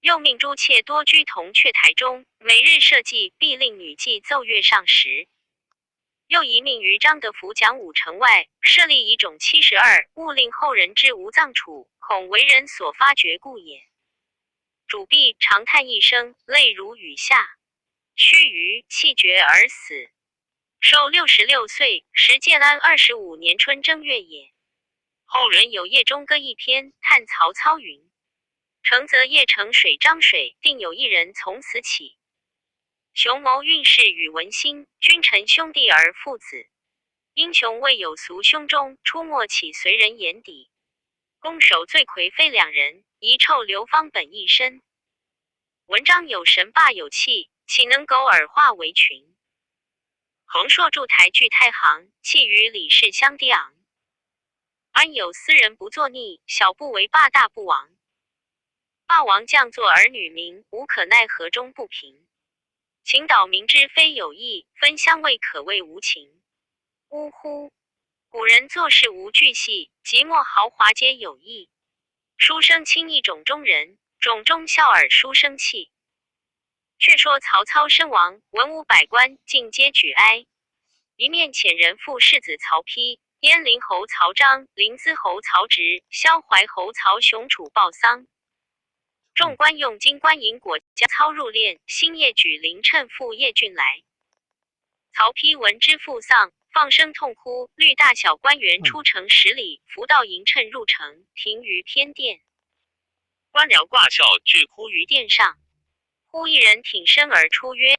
又命诸妾多居铜雀台中，每日社稷，必令女妓奏乐上食。又遗命于彰德府讲武城外设立遗冢72，勿令后人知无葬处，恐为人所发掘故也。主毕，长叹一声，泪如雨下。须臾，气绝而死，寿66岁，时建安25年春正月也。后人有夜中歌一篇，叹曹操云：成则邺城水漳水，定有一人从此起。雄谋韵事与文心，君臣兄弟而父子。英雄未有俗胸中，出没岂随人眼底。攻守罪魁非两人，遗臭流芳本一身。文章有神霸有气，岂能苟尔化为群？横槊筑台据太行，气与李氏相低昂。安有斯人不作逆？小不为霸，大不亡。霸王将作儿女名，无可奈何终不平。秦导明知非有意，分相位可谓无情。呜呼！古人做事无巨细，即墨豪华皆有意。书生轻易冢中人，冢中笑尔书生气。却说曹操身亡，文武百官尽皆举哀。一面遣人赴世子曹丕、鄢陵侯曹彰、临淄侯曹植、萧怀侯曹雄处报丧。众官用金棺银椁将操入殓，星夜举灵乘赴邺郡来。曹丕闻知父丧，放声痛哭，率大小官员出城10里，扶道营乘入城，停于偏殿。官僚挂孝，俱哭于殿上。忽一人挺身而出，曰：